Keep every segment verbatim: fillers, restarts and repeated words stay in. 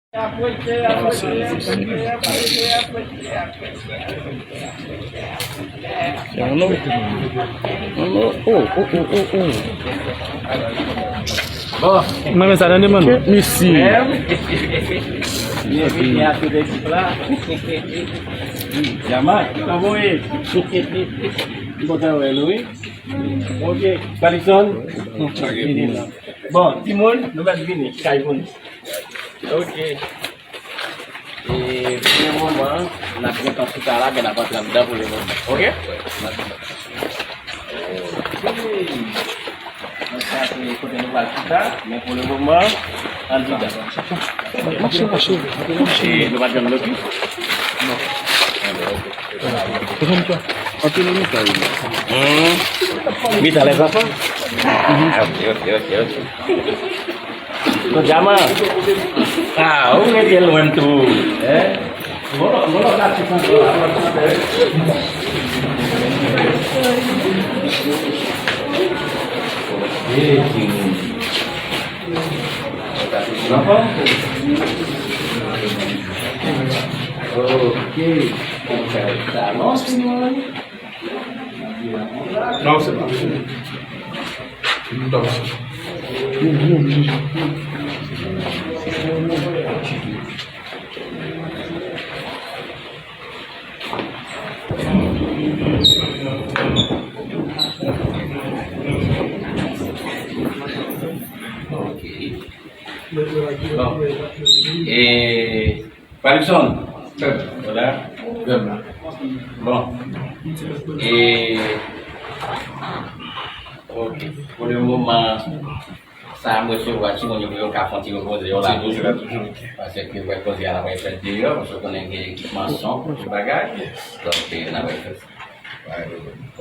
Yon lò, yon lò, oh, oh, oh, oh, oh. Bon. Mwen, men sa nan demann ou. Kèt mesye. Byenvini a tout ekip la. Jamal, kòman w ye? M kontan wè nou, wi. Ok. Kalipson? Bon, timoun, nou mèt vini. Kay moun. Ok. E pou le moman, n ap gen tan chita la, men n ap antre anndan pou le moman. Ok? Ok. Donk, sa se kote nou pral chita, men pou le moman, anndan. Mache, mache, mache. E nou pa t jwenn lopi? Non. Antre nan mitan, wi. Hmm. Mitan lèzanfan? Ah, ok, ok, ok, ok. Bon, Jamal. Ah, ou rete lwen tou. Hein? Bon, bon, bon, la, ti santi la. Eh, timoun. Sa, se ti zanfan? Ok. Konsa, sa, non, timoun. Non, se pa. Non, se pa. Ok. Bon. E Kalipson. Hola. Bon. E, ok. Pou le moman, sa m resevwa timoun yo pou yo ka fè yon ti repoze yo la toujou. Paske repoze a n ap fè deyò, paske w konnen gen ekipman son, tout bagay. Donk, e, n ap fè sa.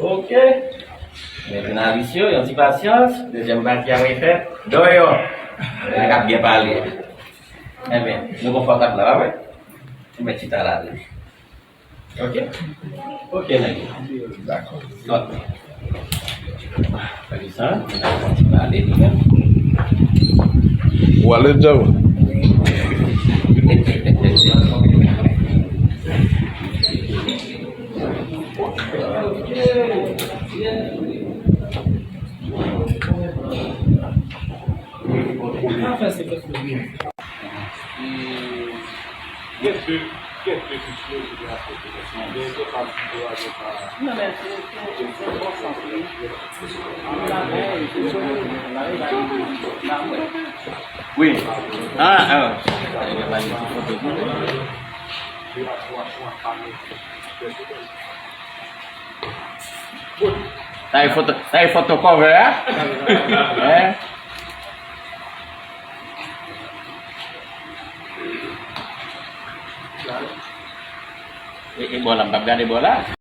Ok. Men jounalis yo, yon ti pasyans, dezyèm pati a ap fèt deyò. Nèg ap byen pale. Enben, nou konfòtab la, pa vre? Enben, chita la tou. Ok? Ok, nèg yo. Dakò. Sòt. Fè li sa, n ap kontinye ale, nou menm. Ou ale, Djab? Wi. Ah, ah. Sa e foto, sa e foto cover a? Hein? E, e bò la, m p ap gade bò la.